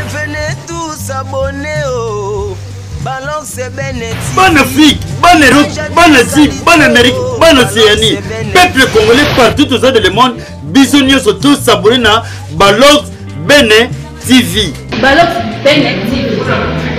Venez tous abonner oh. Balance Bene Bana Afrique, bana Europe, bana Asie, bana Amérique, bana Océanie, peuple congolais partout aux dans le monde, biso nyonso tous s'abonner na Balox Bene TV. Balox Bene TV.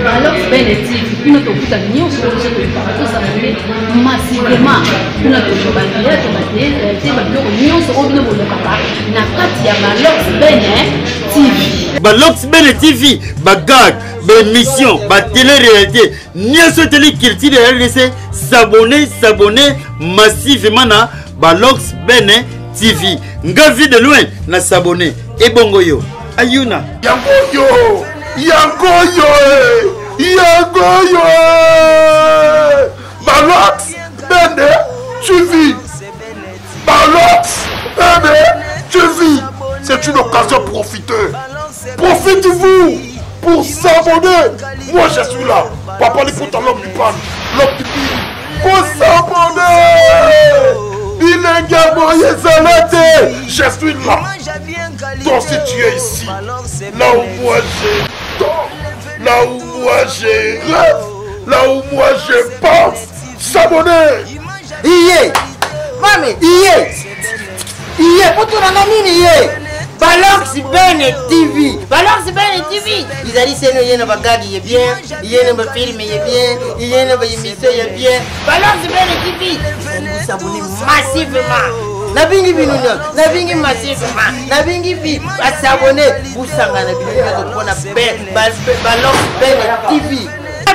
Balox Bene TV. Bino tokuta nyonso biso tolukaka tosabone massivement kuna tozwa balia to batele babiloko nyonso oyo bino bolukaka na kati ya Balox Bene TV. Balox Bene TV, bagag, baémission, batélé-réalité, nyonso eteli culture ya RDC, s'abonner, s'abonner massivement na Balox Bene TV. Nga vie de loin na s'abonner. Ebongo yo. Ayuna. Yango yo. Yango yo. Eh. Yango yo. Eh. Balox Bene TV. Balox Bene TV. C'est une occasion profitez. Profitez-vous pour s'abonner. Moi, je suis là. Papa Liputa, l'homme du pan, l'homme du pays. Pour s'abonner. Bilenge boye ezala te. Je suis là. Toi aussi, tu es ici. Là où moi je dors. Là où moi je rêve. Là où moi je pense. S'abonner. Iye. Mami, iye. Iye, potuna na nini ye? Balox Bene TV. Balox Bene TV. Ezali seno ye na bagagi ye bien, ye na bafilme ye bien, ye na baémission ye bien. Balox Bene TV. Ezali bosabone massivement. Nabingi bino nyonso, nabingi massivement, nabingi bi basabone bosangana bino nyonso mpona Balox Bene TV.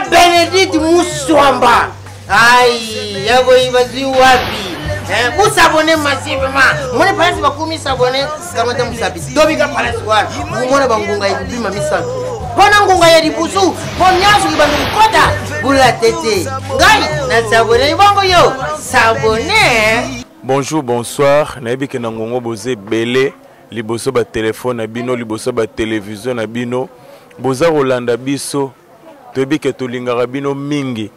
Benedict Muswamba. Ai, yango bazwi wapi? Eh, bosabone massivement. Mone palasi bakomi sabone kamata mosapi. Tobika palasi wana. Bomona bangonga ekobima misato. Mpo na ngonga ya liboso, mpo nyonso ebanda kokota bula tete. Ngai na sabone bongo yo sabone. Bonjour, bonsoir. Nayebi ke na ngongo boza ebele liboso ba telefone na bino, liboso ba television na bino. Boza kolanda biso. Toyebi ke tolingaka bino mingi.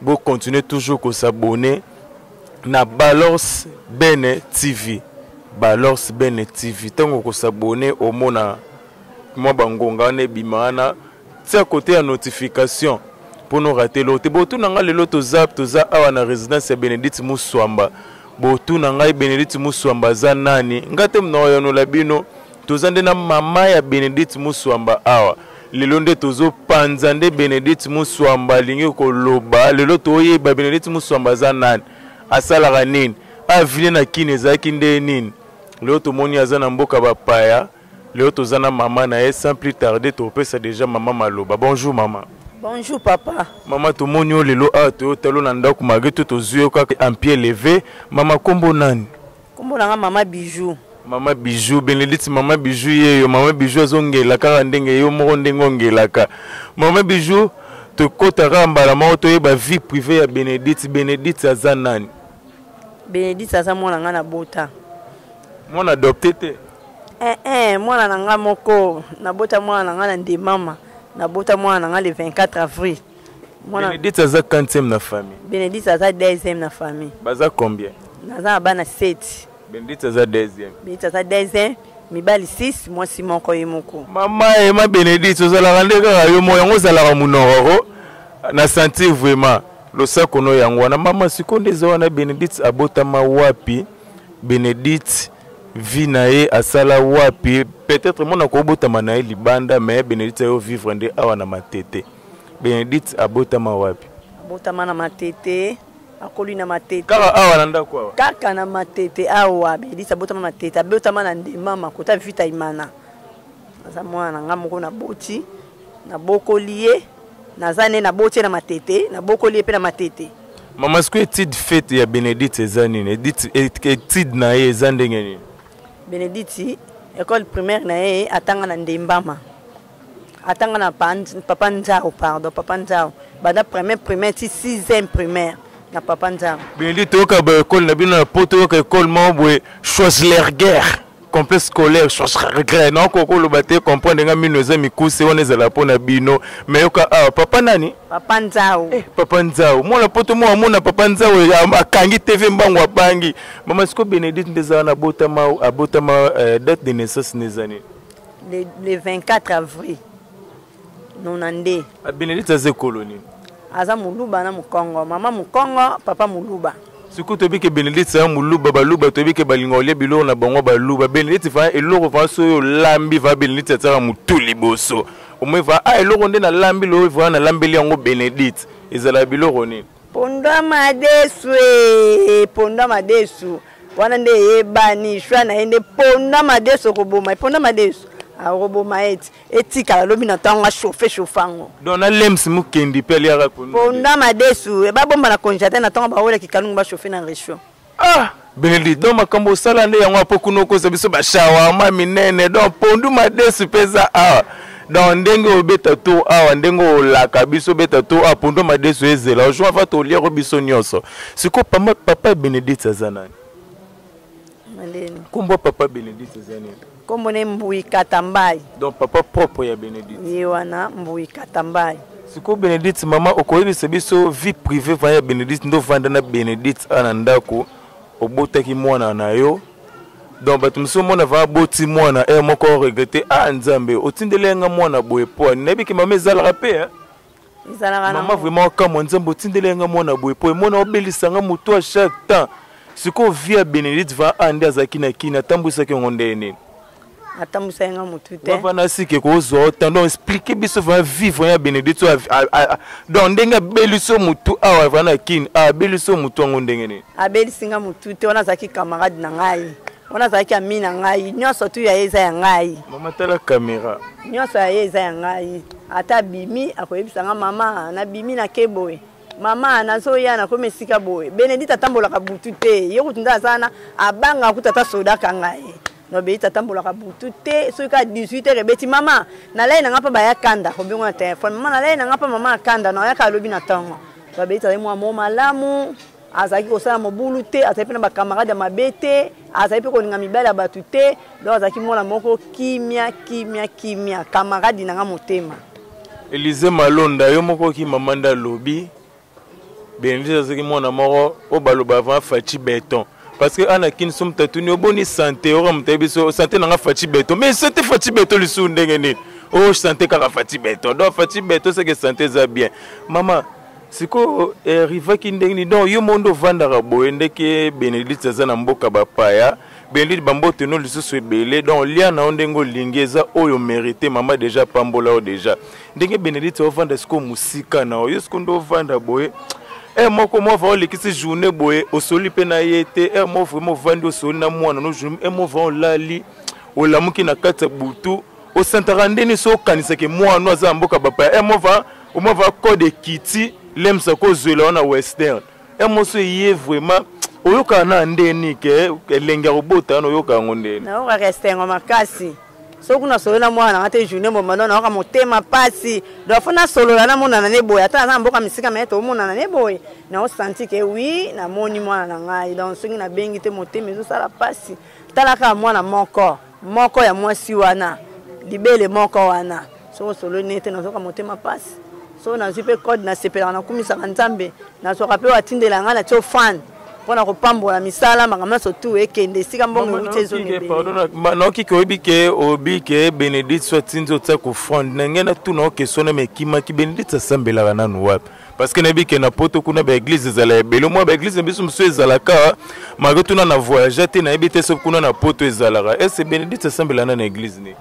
Bo continuer toujours ko s'abonner na Balors Bene TV. Balors Bene TV. Tango ko s'abonner omona mwa bangonga wana ebima wana tia kote ya notification mpo no rate eloko te. Botuna ngai lelo toza toza awa na résidence ya Benedicte Muswamba. Botuna ngai Benedicte Muswamba aza nani? Ngai te mnaoyanola bino. Toza nde na mama ya Benedicte Muswamba awa. Lelo nde tozopanza nde Benedicte Muswamba alingi koloba. Lelo toyeba Benedicte Muswamba aza nani, asalaka nini, avile na Kin ezalaki nde nini. Lelo tomoni aza na mboka bapaya. Lelo toza na mama na ye, sans plus tarder topesa déjà mama maloba. Bonjour mama. Bonjour papa. Mama, tomoni yo lelo awa toyotalo na ndako malgré tout tozwi yo kaka en pied levé. Mama, kombo nani? Kombo na nga mama Bijou. Mama Bijou, Benedicte mama Bijou yeyo, mama Bijou azongela kaka ndenge yo moko ndenge ongelaka. Mama Bijou, tokota kaka mbala moko toyeba vie privée ya Benedicte. Benedicte aza nani? Benedicte aza mwana nga na bota. Mwana adopté te? Eh eh, mwana na nga moko, nabota mwana na nga na Ndemama, nabota mwana na nga le 24 avril. Mwana Benedicte aza quantième na famille? Benedicte aza deuxième na famille. Baza combien? Naza na bana 7. Benedicte aza deuxième. Benedicte aza deuxième, mibali 6, mwasi moko ye moko. Mama Ema Benedicte ozalaka nde kaka yo moko, yango ozalaka monoko na sentir vraiment losako no yango wana. Mama, sikoyo nde eza wana Benedicte abotama wapi? Benedicte vie na ye asala wapi? Peut-être mona kobotama na ye libanda, mais Benedicte ayo vivre nde awa na Matete. Benedicte abotama wapi? Abotama na Matete, akoli na Matete. Kaka awa na ndako awa? Kaka na Matete awa. Benedicte abotama Matete, abotama na Ndemama, kota Vita Imana. Aza mwana na nga moko naboti, nabokoli ye, naza ne naboti ye na Matete, nabokoli ye pe na Matete. Mama, sikoyo étude faite ya Benedicte eza nini? Étude na ye eza ndenge nini? Benedicte, école primaire na ye atanga na Ndembama. Atanga na papa Nzao, pardon, papa Nzao. Banda première primaire ti 6e primaire na papa Nzao. Benedicte, toyoka ba école na bino na poto, toyoka école moko boye Schwarzenegger, complexe scolaire Schwarzenegger. Na koko loba te comprendre nga mino eza mikuse wana ezala mpo na bino. Mais yoka awa papa nani? Papa Nzao. Papa Nzao. Mwana poto mwana mona papa Nzao akangi TV mbango abangi. Mama siko Benedicte ndeza wana abotama, abotama date de naissance neza nini? Le 24 avril 92. Ah, Benedicte aza ekolo nini? Aza moluba na mokongo, mama mokongo, papa moluba. Sikoyo toyebi ke Benedicte aza moluba, baluba toyebi ke balinga kolia biloko na bango baluba. Benedicte va eloko va soki olambi va Benedicte atiaka motu liboso. Omoni va ah eloko nde nalambi loyo va nalambeli yango Benedicte. Ezalaka biloko nini? Ponda madesu ee, ponda madesu wana nde eyebani shwa na ye nde ponda madesu okoboma ye, ponda madesu akoboma ye ti etikala lobi na ntango achauffe chauffe yango. Donc na lems mukendi mpe aliaka ponda madesu babomba na congélateur na ntango bawelaki kalungu bachauffe na réchaud. Ah Benedict, donc makambo osala nde yango apo kuna okosa biso ba shawarma minene, donc pondu madesu mpe eza awa. Donc ndenge obeta tour awa, ndenge olaka biso obeta tour awa, pondu madesu ezela ojour ava toliako biso nyonso. Sikoyo papa, papa Benedict aza nani? Maleni. Kombo papa Benedict eza nini? Kombo ne Mbuyi Katambayi. Donc papa propre ya Benedict. Ye wana Mbuyi Katambayi. Sikoyo Benedict mama okoyebisa biso vie privée va ya Benedict ndo vanda na Benedict a na ndako obotaki mwana na yo donc bato mosusu omona va aboti mwana heure moko regrette ah nzambe otindeli nga mwana boye po nayebi ke mama ezalaka mpe hein? Ezalaka mama vraiment okamwa nzambe otindeli nga mwana boye po emona obelisa nga moto a chaque temps. Sikoyo vie ya Benedict va a nde azalaki na kini atambwisaki yango ndenge nini? Atambwisaki nga motu te. Wana sike kozwa autant donc expliquer biso vraiment vivre ya Benedict oyo donc ndenge abelisi yo motu awa vraiment na kini abelisi yo motu yango ndenge nini? Abelisi nga motu te, wana azalaki camarade na ngai, wana azalaki ami na ngai, nyonso tu ya ye eza ya ngai. Mama tala caméra. Nyonso ya ye eza ya ngai, ata abimi akoyebisa nga mama nabimi nake boye. Mama nazoya nakomi esika boye. Benedicte atambolaka butu te, ye kutu nde aza wana abangaka kutu ata soda akanga ye. Donc Benedicte atambolaka butu te, soki kaka 18 heures ebeti mama nalai na nga mpa baya kanda kobengo na telefone, mama nalai na nga mpa mama akanda na oyaka alobi na ntongo. Donc Benedicte azali mwa mo malamu, azalaki kosala mobulu te, azali mpe na bacamarade ya mabe te, azali mpe kolinga mibali ya bato te. Donc azalaki mwana moko kimia kimia kimia, camarade na nga motema. Elise Malonda yo moko ki mama nde alobi Benedicte azalaki mwana moko oyo baloba avant Fatshi Beton parce que ana kini so moto atuni oboni sante oka moto ayebi so sante nanga Fatshi Beton mais sante Fatshi Beton lisusu ndenge nini o sante kaka Fatshi Beton donc Fatshi Beton seke sante eza bien mama sikoyo erivaki ndenge nini donc yo moko nde ovandaka boye ndeke Benedicte aza na mboka bapaya Benedicte bambote no lisusu ebele donc lia na yo ndenge olingi eza oyo merite mama deja apambola yo deja ndenge Benedicte ovanda sikoyo mosika na yo yo sikoyo nde ovanda boye heure moko mwa va olekisi journée boye osoli mpe na ye te heure moko vraiment ovandi osoli na mwana no journée heure moko va olali olamuki na kati ya butu osantaka ndeni so okanisaka mwana aza na mboka bapaya heure moko va omwa va code ekiti lemsa kozwela wana western ya moso eye vraiment oyokaka na ndeni ke elengi ya kobota wana oyoka yango ndeni? Nayokaka esengo makasi soki nasolola na mwana nanga te journée mobimba donc nayoka motema pasi donc fo nasolola namonana ne boye ata naza na mboka misika me tomonana ne boye naosanti ke wi namoni mwana na ngai donc soki nabengi te motema ezosala pasi. Tala kaka mwana moko moko ya mwasi wana libele moko wana soki osololi ne te nazoka motema pasi soki nazwi mpe code nasepelaka nakumisaka nzambe nazwaka mpe oyo atindela ngai natie ofan mpo na kopambola misala makambo nyonso tu ekende esika mbongo euti ezongi ebele. Naoki ke oyebi ke oyebi ke Benedicte so atindi otia kofrande na ngai natuna o question na mekimaki Benedicte asambelaka nanu wapi parce que nayebi ke na poto kuna ba église ezala ebele mwa ba église na biso mosusu ezalaka malgré tuna na voyage te nayebi te soki kuna na poto ezalaka est ce Benedicte asambelaka na église nini?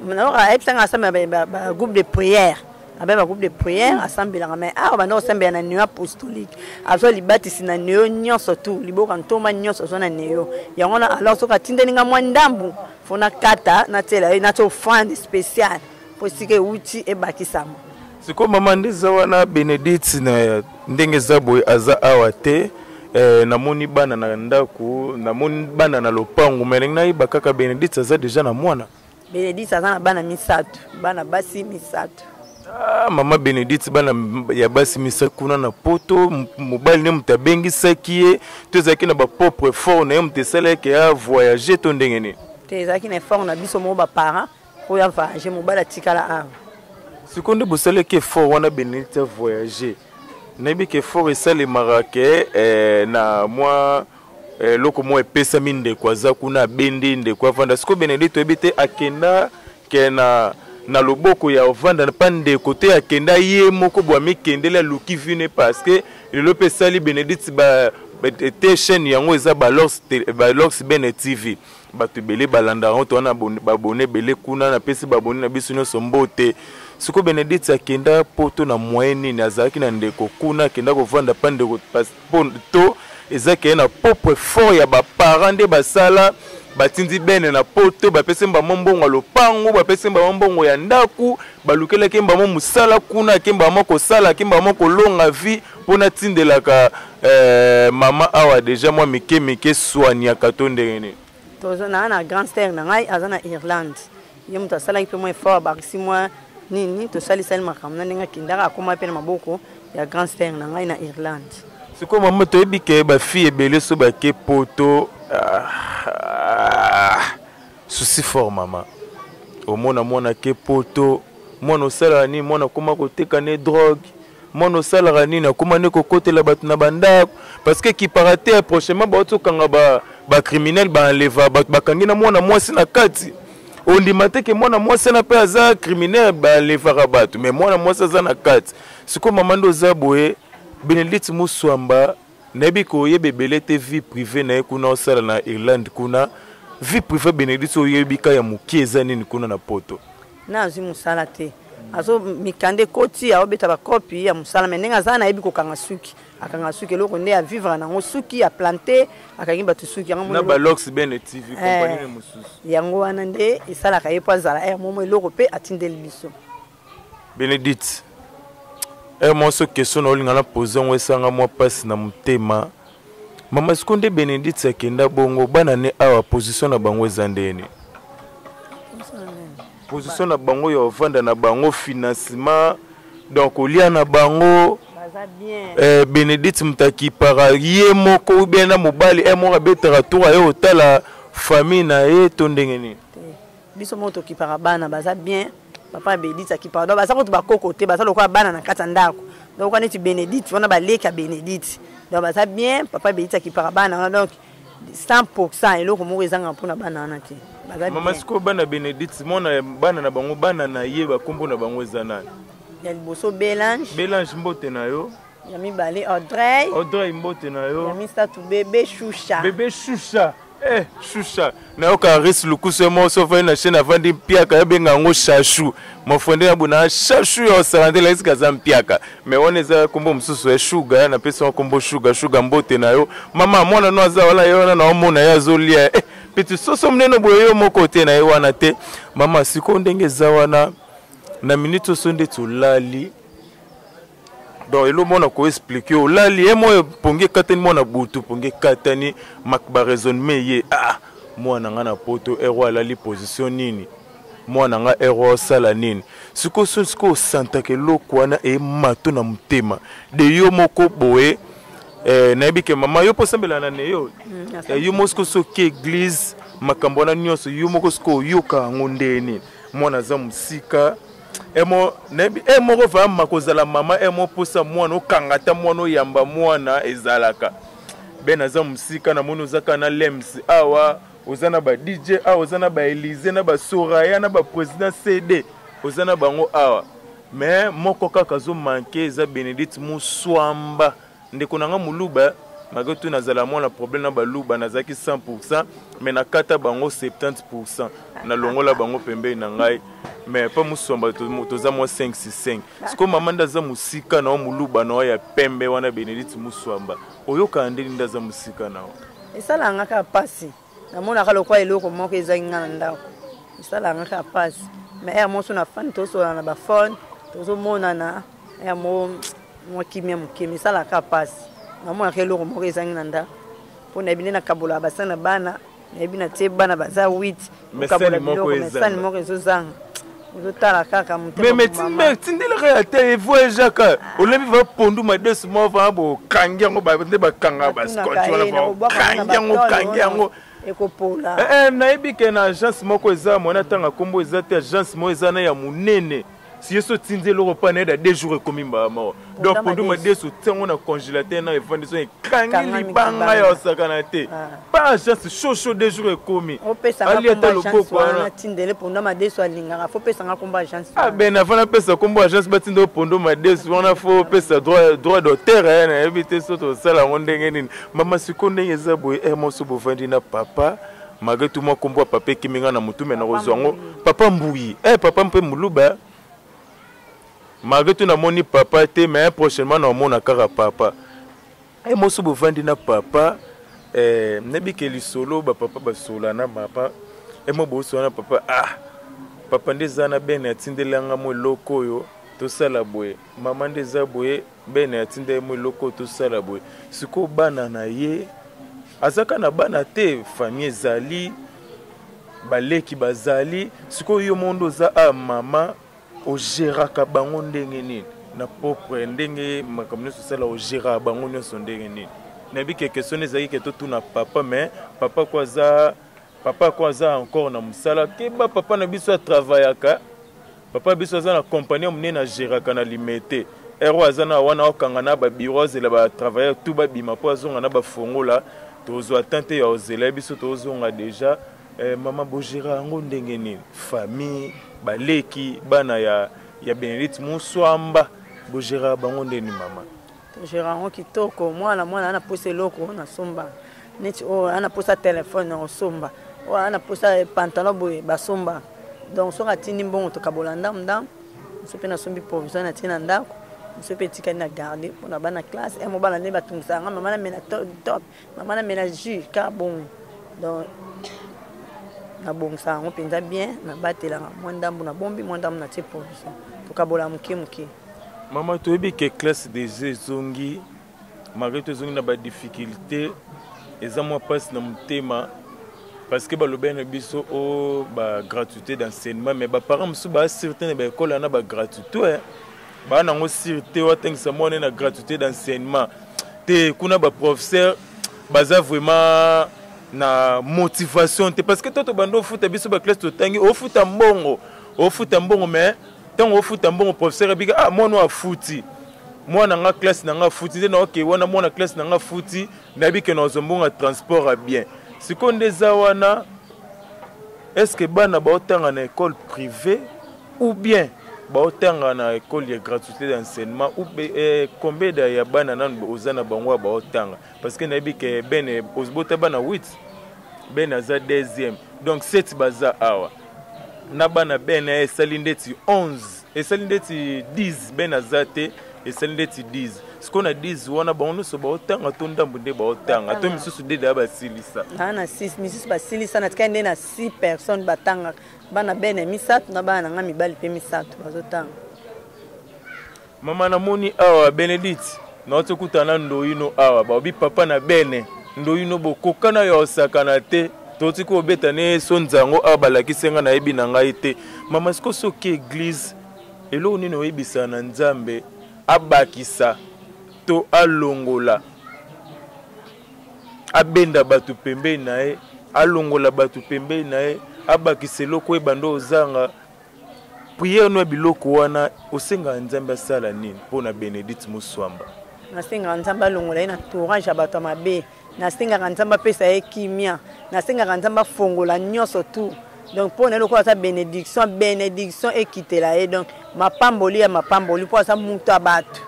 Nayoka ayebisanga asambela ba groupe de prière abe ba groupe de prière asambelaka mais awa banda kosambela na neo apostolique azwa libatisi na neo nyonso tu liboka ntoma nyonso azwa na neo yango wana alors soki atindeli nga mwa ndambu fo nakata natiela ye natia offrande spéciale mpo esika ewuti ebakisama. Sikoyo mama nde eza wana Benedicte na ndenge eza boye aza awa te namoni bana na ndako namoni bana na lopango me ndenge nayeba kaka Benedicte aza deja na mwana. Benedicte aza na bana misato, bana basi misato. Ah, mama Benedicte bana ya basi misato kuna na poto mobali nde moto abengisaki ye to ezalaki na bapropre effort na ye moto esalaki ya voyage to ndenge nini? Te ezalaki na effort na biso moko baparent oyo avoyage mobali atikala awa. Sikoyo nde bosalaki effort wana Benedicte avoyage nayebi ke effort esalemaka ke na mwa eloko moko epesami ndeko aza kuna abendi ndeko avanda. Sikoyo Benedicte oyebi te akenda Ke na na loboko ya ovanda pa ndeko te, akenda ye moko bo amikendeli, aluki vine, parce que lelo mpe esali Benedicte ba te chaîne yango eza Balox, Balox Bene TV. Bato ebele balandaka yango, toza na babone ebele kuna. Napesi babone na biso nyonso mbote. Sikoyo Benedicte akenda poto na moyen nini? Azalaki na ndeko kuna, akenda kovanda pa ndeko to eza keye na propre fort ya baparent nde basala, batindi bene na poto, bapesi mbamo mbongo ya lopango, bapesi mbamo mbongo ya ndako, balukelaki mbamo mosala kuna, ake mbamo kosala, ake mbamo kolonga vie mpo natindelaka mama awa deja mwa mike mike soignaka to ndenge nini? Toza na grand sœur na ngai aza na Irlande. Ye moto asalaki mpe mwa effort, abakisi mwa nini, tosalisali makambo na ndenge akendaka, akoma mpe na maboko ya grand sœur na ngai na Irlande. Sikoyo mama, toyebi ke bafille ebele so bake poto, souci fort. Mama, omona mwana ke poto, mwana osalaka nini? Mwana akoma koteka ne drogue. Mwana osalaka nini? Akoma nde kokotela bato na bandako, parce que ekipaka te. Prochainement bauti okanga bacriminel, baenleva bato, bakangi na mwana mwasi na kati. Ondima te ke mwana mwasi wana mpe aza criminel, baenlevaka bato, mais mwana mwasi aza na kati. Sikoyo mama, nde oza boye, Benedicte Muswamba, nayebi koyeba ebele te vie privée na ye kuna osala na Irlande kuna. Vie privée Benedicte oyebi ka ya mokie eza nini kuna na poto? Na azwi mosala te, azo mikanda ekoti, aobeta bakopi ya mosala, me ndenge aza nayebi kokanga suki, akanga suki, eloko nde avivre nango, suki aplante, akangi bato suki yango. Na Balox Bene TV, compagnie mosusu. Yango wana nde esalaka ye mpo azala ere momo eloko mpe atindeli biso. Benedicte, ere moko so question na olinga na pose yango, esanga mwa mpasi na motema. Mama, sikoyo nde Benedicte akenda bongo, bana ne awa, position na bango eza ndeni? Position na bango ya ovanda na bango, financement, donc kolia na bango? Benedicte moto akipaka ye moko ou bien na mobali e moko abetaka tour aye otala famille na ye to ndenge nini? Biso moko tokipaka bana, baza bien. Papa ya Benedicte akipaka, donc baza kutu bakoko te, baza lokola bana na kati ya ndako. Donc wana neti Benedicte wana, baleki ya Benedicte, donc baza bien. Papa ya Benedicte akipaka bana wana, donc 100, eloko moko ezanga mpona bana wana te. Mama, sikoyo bana Benedicte, mwana bana na bango, bana na ye, bakombo na bango eza nani? Ya liboso Belange. Belange, mbote na yo. Ya mibale Audrey. Audrey, mbote na yo. Ya misato Bebe Shusha. Bebe Shusha, Shusha, nayoka Aris Lukusu ye moko so ofandi na chaîne, avandi mpiaka, yabenga yango Shashu mofrende ya bona Shashu ya osala nde lakisika aza mpiaka, mais wana eza nkombo mosusu ya Shuga. Napesi yango nkombo Shuga. Shuga, mbote na yo. Mama, mwana no aza wana, ye wana naomona ye azolia peti soso monene boye, yo moko te na ye wana te. Mama, sikoyo ndenge eza wana na minute oso ndeti olali, donc elo mona koexplike, olali ye moyo, pongi ekatani, mwana butu pongi ekatani, baraisonnement ye: ah, mwana nga na poto ero alali position nini? Mwana nga ero osala nini sikoyo? So sikoyo osantaka eloko wana emato na motema de yo moko boye. Nayebi ke mama yo mpo osambela na neyo yo moko. Sikoyo soki église, makambo wana nyonso, yo moko sikoyo oyoka yango ndenge nini? Mwana aza mosika, emo nayebi e moko vraimen kozala mama emo mposa mwana okanga ata mwana oyamba mwana ezalaka be naza mosika. Namoni oza kaka na Lems awa, oza na ba DJ awa, oza na ba Élysée, na ba Soraya, na ba président CD, oza na bango awa, mais moko kaka azomanke, eza Benedicte Muswamba, ndeko na nga moluba. Malgré tout nazala mwana problème na baluba, nazalaki 100, mais nakata bango 70, nalongola bango pembeni na ngai, mais pa Muswamba toza mwa 5 6 5. Sikoyo mama, nde aza mosika na yo, moluba na yo ya pembe wana, Benedicte Muswamba, oyokaka ndeni nde aza mosika na yo? Esalaka kaka mpasi, namonaka lokola eloko moko ezangi nga na ndako, esalaka kaka mpasi. Mais ere moso na fani, tozosola na bafone, tozomonana ere mo mwa kimia moke, mais esalaka kaka mpasi, namonaka eloko moko ezangi na ndako, mpo nayebi nde nakabolaka basani na bana, nayebi na tie bana baza 8, okabola biloko, mais sani moko ezozanga, ozotala kaka. Motema tindelaka ya te, evoyageaka, olembi va pondu madesu moko vana, bokangi yango nde bakanga bascotch wana, kangi yango, kangi yango. Ekopola. Nayebi ke na agence moko eza mwana, ntanga nkombo eza te, agence moko eza na ya monene. Si ye so otindi eloko mpa na ye da 2 jours ekomi mbala moko. Donc pondu madesu otia yango na congélateur na efandi so ekangi libanga ya osakana te. Pa agence chaud chaud 2 jours ekomi. Ali ata loboko wana. Tindele pondu madesu alingaka fo pesa nga kombo agence. Ah ben avant na pesa kombo agence batinda yo pondu madesu wana fo pesa droit d'auteur eh nayebi te so tosala yango ndenge nini. Mama siko ndenge eza boye eh moso bovandi na papa malgré tout mwa kombo ya papa ekimi nga na motu me nakozwa yango papa mbuyi eh papa mpe muluba malgré tout namoni papa te mais prochainement naomona kaka papa e moso bovandi na papa eh, nayebi ke lisolo bapapa basola na papa emo bosola na papa ah papa nde eza na bene atindelanga mwa eloko oyo tosala boye mama nde eza boye bene atinda ye mwa eloko oyo tosala boye sikoyo bana na ye azaka na bana te famille ezali baleki bazali sikoyo yo moko nde oza a mama ogeraka bango ndenge nini na propre ndenge makambo nyonso osala ogeraka bango nyonso ndenge nini nayebi ke question ezalaki ke totuna papa mais papa ko aza papa ko aza encore na mosala keba papa na biso atravayaka papa biso aza na compagnie ya monene ageraka na limete ero aza na wana okanga na babiro azela batravailleur tout babima mpo azonga na bafongola tozwa temps te ya ozela ye biso tozonga deja eh, mama bogera yango ndenge nini famille baleki bana ya, ya benedicte muswamba bogera bango ndenge nini mama togera yango kitoko mwana mwana ana posa eloko nasomba neti oyo ana posa telefone nakosomba oyo ana posa pantalon boye basomba donc soki atindi mbongo tokabola ndambu ndambu mosusu mpe nasombi provisoire natie na ndako mosusu mpe etikali na garde mpona bana classe emo bana nde batungisaka nga mama namela top mama namela jus kaka bongo donc nabongisaka yango mpenza bien nabatelaka mwa ndambu nabombi mwa ndambu natie provision tokabola moke moke mama toyebi ke classe deja ezongi malgré tout ezongi na badifficulté eza mwa mpasi na motema parce que balobaki na biso o oh, bagratuité d'enseignement mais baparent mosusu baa sur te na baekole wana bagratuité baa nango sur te watangisa mwana na gratuité d'enseignement te kuna baprofesseur baza vraiment na motivation te parce que to tobanda ofuta biso baklasse totangi ofuta mbongo ofuta mbongo mais ntango ofuta mbongo professeur abika ah mwana oyo afuti mwana nga classe na nga afuti nde naoke wana mwana classe na nga afuti nayebi ke nazwa mbongo ya transport ya bien sikoyo nde eza wana est ce que bana baotanga na école privée ou bien baotanga na école ya gratuité d'enseignement ou eh, combien ya bana nanu oza na bango ya baotanga parce que nayebi ke bene ozbota bana 8 bene aza deuxième donc 7 baza awa na bana bene esali ndeti 11 esali ndeti 10 bene aza te esali ndeti 10 sikoyo na 10 wana bango nyonso baotanga to ndambo nde baotanga to misusu nde daya basilisa naa na 6 misusu basilisa natikali nde na 6 personnes batangaka bana bene misato na bana na ngai mibali mpe misato bazotanga Mama namoni awa Benedicte nauti okutana na ndoyino awa baobi papa na bene ndoyino bokokana ya osakana te touti kobeta ne so nzango awa balakisi nga nayebi na ngai te mama siko soki eglise eloko nini oyebisa na nzambe abakisa to alongola abenda bato pembeni na ye alongola bato pembeni na ye abakisa eloko ebanda ozanga Prière no ya biloko wana osengaka Nzambe asala nini mpo na Benedicte Muswamba? Nasengaka Nzambe alongola ye na entourage ya bato ya mabe. Nasengaka Nzambe apesa ye kimia. Nasengaka Nzambe afongola nyonso tout. Donc mpo na ye lokola aza benediction, benediction ekitela ye. Donc mapamboli ya mapamboli mpo aza moto ya bato.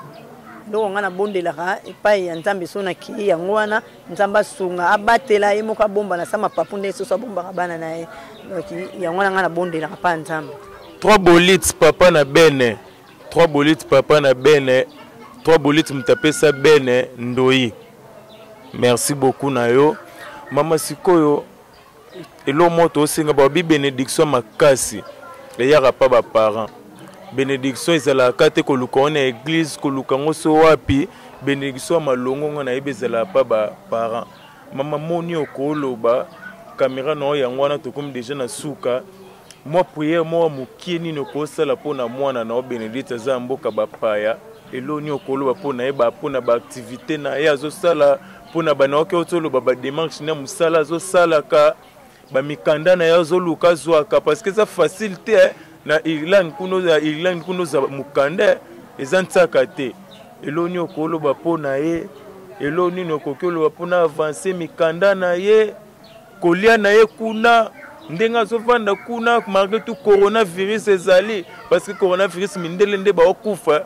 Eloko ngai nabondelaka epai ya Nzambe so nakei yango wana Nzambe asunga abatela ye moko abomba na sa mapapu ndenge soso abombaka bana na ye donc yango wana ngai nabondelaka mpa Nzambe. Trois bolites papa na bene trois bolites papa na bene trois bolites moto apesa bene ndoyi merci beaucoup na yo mama sikoyo eloko moko tosenga babi benediction makasi eyaka pa baparent benediction ezalaka te koluka yango na eglise koluka yango so wapi benediction ya malongo nga nayebi ezalaka pa baparent mama moni okoloba kamera na yo yango wana tokomi deja na suka mwa priere moko mokie nini okosala mpo na mwana na yo benedicte aza ya mboka bapaya eloko nini okoloba mpo na ye mpo na baaktivité na ye azosala mpo na bana oke ozoloba bademarche na mosala azosalaka bamikanda na ye azoluka azwaka parce que eza facile te eh. Na Irlande kuna, ya Irlande kuna oza mokanda eza nsaka te. Eloko nini okoloba mpo na ye? Eloko nini okoki oloba mpo na avance mikanda na ye, kolia na ye kuna, ndenge azovanda kuna malgré tout coronavirus ezali, parce que coronavirus mindele nde baokufa,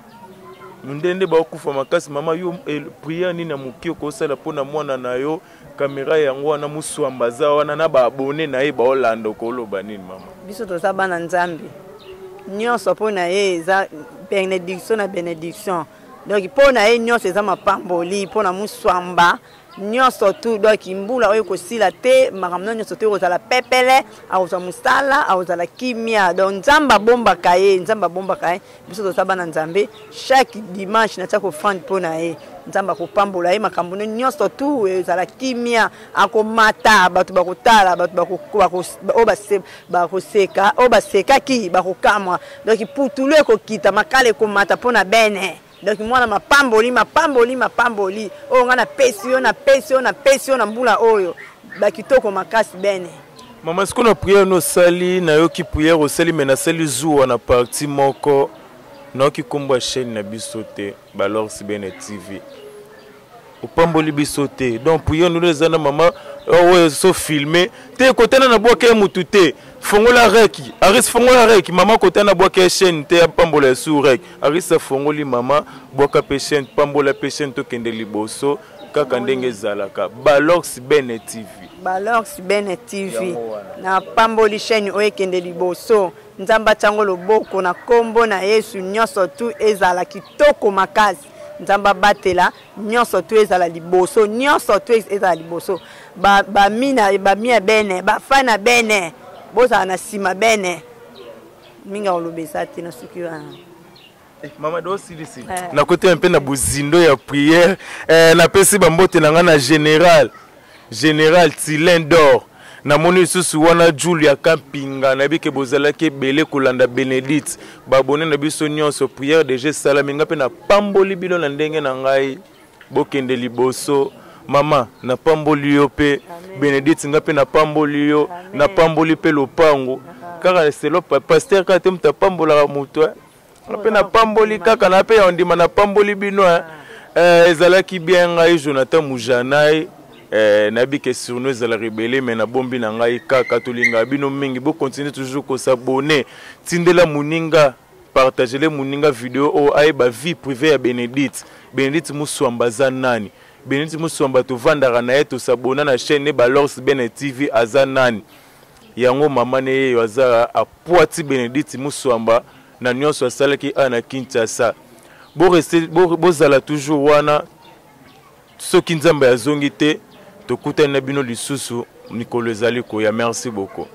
mindele nde baokufa makasi. Mama, yo prière nini ya moke okosala mpo na mwana na yo? Kamera yango wana, Muswamba aza wana na baabone na ye baolanda, okoloba nini, mama? Biso toza bana Nzambe, nyonso mpo na ye eza bénédiction na bénédiction. Donc mpo na ye nyonso eza mapamboli. Mpo na Muswamba nyonso tu, donc mbula oyo ekosila te, makambo na nyonso te ekozala pepele, akozwa mosala, akozala kimia. Donc Nzambe abombaka ye, Nzambe abombaka ye. Biso toza bana Nzambe, chaque dimanche natia kofrande mpo na ye. Nzambe akopambola ye, makambo ne nyonso tu ezala kimia, akomata, bato bakotala, bato oyo bakoseka, oyo basekaki bakokamwa. Donc putulu ekokita, makala ekomata mpo na bene. Donc mwana mapamboli, mapamboli, mapamboli oyo ngai napesi yo, napesi yo, napesi yo na mbula oyo, bakitoko makasi bene. Mama, sikoyo na prière no osali, nayoki prière osali, me nasali zuwa na parti moko, nayoki nkombo ya chaîne na biso te, Balors Bene TV, opamboli biso te. Donc prière nino eza na mama oyo so filme te, kotana na bwaka ye mutu te. Fongola reki Aris, fongola reki mama, kotana bwaka ye chaîne te, apambola ya su rek. Aris afongoli, mama, bwaka mpe chaîne, pambola mpe chaîne, tokende liboso kaka ndenge ezalaka. Balors Bene TV. Balors Bene TV, napamboli chaîne oyo, ekende liboso. Nzambe atiango loboko na nkombo na Yesu. Nyonso tu ezala kitoko makasi. Nzambe abatela nyonso tu, ezala liboso, nyonso tu ezala liboso. Bami bami ya bene, bafana bene, bozala na nsima bene. Mingi akoloba eza te na suki wana. Mama do osilisi. Nakotema mpe na bozindo ya prière. Napesi bambote na ngai na général Tilin d'or, namoni lisusu wana Julia Kampinga. Nayebi ke bozalaki ebele kolanda Bénédicte, babone na biso nyonso. Prière déjà esalami, ngai mpe napamboli bino na ndenge na ngai, bokende liboso. Mama, napamboli yo mpe Bénédicte, ngai mpe napamboli yo, napamboli mpe lopango kaka selo pasteur kaka te, moto apambolaka moto, eh. Mpe napamboli kaka na mpe ya ondima, napamboli bino, eh. Ezalaki bien. Ngai Jonathan Mujanai, nayebi ke surnom ezalaka ebele, me nabombi na ngai kaka. Tolingaka bino mingi, bocontinue toujours kos'abonner, tindela moninga, partagele moninga video oyo, ayeba vie privée ya Bénédicte. Bénédicte Muswamba aza nani? Bénédicte Muswamba, tovandaka na ye, tos'abonner na chaîne ne Balors Bene TV. Aza nani yango? Mama ne yeyo aza apwati Bénédicte Muswamba na nyonso asalaki awa na Kinshasa. Boreste, bozala toujours wana. Soki Nzambe azongi te, tokutani na bino lisusu mikolo ezali koya. Merci beaucoup.